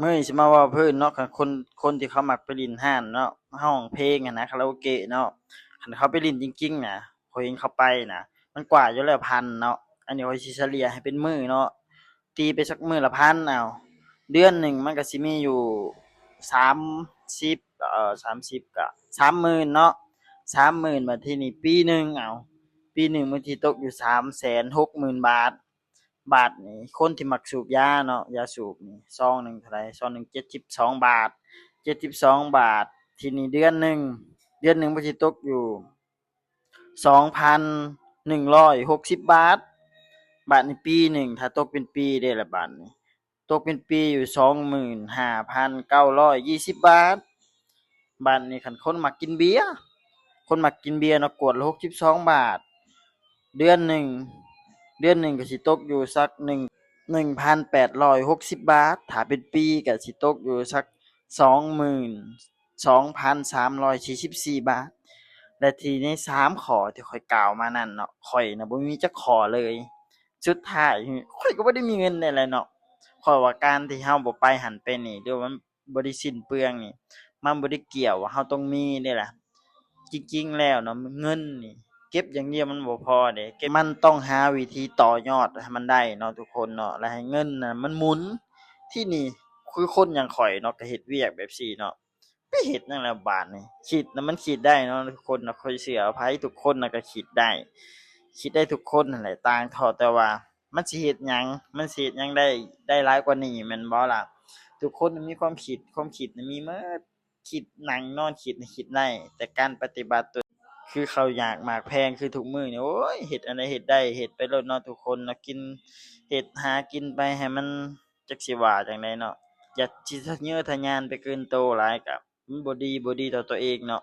ມື້ນີ້ຊິມາເວົ້າພື້ນເນາະ ຄັນຄົນ ຄົນທີ່ເຂົາມັກໄປຫຼິ້ນຮ້ານເນາະ ຮ້ອງເພງຫັ້ນນະ ຄາຣາໂອເກະເນາະ ຄັນເຂົາໄປຫຼິ້ນຈິງໆນະ ຂ້ອຍເຫັນເຂົາໄປນະ ມັນກວ່າຢູ່ແລ້ວພັນເນາະ ອັນນີ້ຂ້ອຍຊິສະເລ່ຍໃຫ້ເປັນມື້ເນາະ ຕີໄປສັກມື້ລະພັນເອົາ ເດືອນໜຶ່ງມັນກໍຊິມີຢູ່ສາມສິບ ເອີ ສາມສິບກໍສາມໝື່ນເນາະ ສາມໝື່ນ ບາດທີນີ້ປີໜຶ່ງເອົາ ປີໜຶ່ງມັນຊິຕົກຢູ່ສາມແສນຫົກໝື່ນບາດ ບາດນີ້ຄົນທີ່ມັກສູບຢາເນາະ ຢາສູບນີ້ຊອງໜຶ່ງເທົ່າໃດ ຊອງໜຶ່ງເຈັດສິບສອງບາດ ເຈັດສິບສອງບາດ ທີນີ້ເດືອນໜຶ່ງ ເດືອນໜຶ່ງມັນຊິຕົກຢູ່ສອງພັນໜຶ່ງຮ້ອຍຫົກສິບບາດ ບາດນີ້ປີໜຶ່ງ ຖ້າຕົກເປັນປີເດ້ລະບາດນີ້ ຕົກເປັນປີຢູ່ສອງໝື່ນຫ້າພັນເກົ້າຮ້ອຍຊາວບາດ ບາດນີ້ຄັນຄົນມັກກິນເບຍ ຄົນມັກກິນເບຍເນາະ ຂວດລະຫົກສິບສອງບາດ ເດືອນໜຶ່ງ ເດືອນໜຶ່ງກໍຊິຕົກຢູ່ສັກໜຶ່ງ ໜຶ່ງພັນແປດຮ້ອຍຫົກສິບບາດ ຖ້າເປັນປີກໍຊິຕົກຢູ່ສັກສອງໝື່ນສອງພັນສາມຮ້ອຍສີ່ສິບສີ່ບາດ ແລະ ທີ່ໃນສາມຂໍ້ທີ່ຂ້ອຍກ່າວມານັ້ນເນາະ ຂ້ອຍນະບໍ່ມີຈັກຂໍ້ເລີຍ ສຸດທ້າຍຂ້ອຍກໍບໍ່ໄດ້ມີເງິນແດ່ແຫຼະເນາະ ຂ້ອຍວ່າການທີ່ເຮົາບໍ່ໄປຫັ້ນໄປນີ້ ຫຼືວ່າມັນບໍ່ໄດ້ສິ້ນເປືອງນີ້ ມັນບໍ່ໄດ້ກ່ຽວວ່າເຮົາຕ້ອງມີເດ້ລະ ຈິງໆແລ້ວເນາະ ເງິນນີ້ເກັບຢ່າງດຽວມັນບໍ່ພໍເດ້ ເກັບ ມັນຕ້ອງຫາວິທີຕໍ່ຍອດໃຫ້ມັນໄດ້ເນາະທຸກຄົນເນາະ ແລະ ໃຫ້ເງິນນະມັນໝູນ ທີນີ້ຄືຄົນຢ່າງຂ້ອຍເນາະ ກໍເຮັດວຽກແບບຊີ້ເນາະ ໄປເຮັດຫຍັງແລ້ວບາດນີ້ ຄິດນະມັນຄິດໄດ້ເນາະທຸກຄົນເນາະ ຂ້ອຍເຊື່ອໃຜທຸກຄົນນະກໍຄິດໄດ້ ຄິດໄດ້ທຸກຄົນຫັ້ນແຫຼະ ຕ່າງເທົ່າແຕ່ວ່າມັນຊິເຮັດຫຍັງ ມັນຊິເຮັດຫຍັງໄດ້ ໄດ້ຫຼາຍກວ່ານີ້ແມ່ນບໍ່ລະ ທຸກຄົນມີຄວາມຄິດ ຄວາມຄິດນະມີໝົດ ຄິດ ນັ່ງນອນຄິດນະຄິດໄດ້ ແຕ່ການປະຕິບັດຕົວ ຄືເຂົ້າຢາກໝາກແພງ ຄືທຸກມື້ນີ້ ໂອ້ຍ ເຮັດອັນໃດເຮັດໄດ້ ເຮັດໄປໂລດເນາະທຸກຄົນເນາະ ກິນ ເຮັດຫາກິນໄປໃຫ້ມັນ ຈັກຊິວ່າຈັ່ງໃດເນາະ ຢ່າຊິທະເຍີທະຍານໄປເກີນໂຕຫຼາຍ ກະມັນບໍ່ດີ ບໍ່ດີຕໍ່ຕົວເອງເນາະ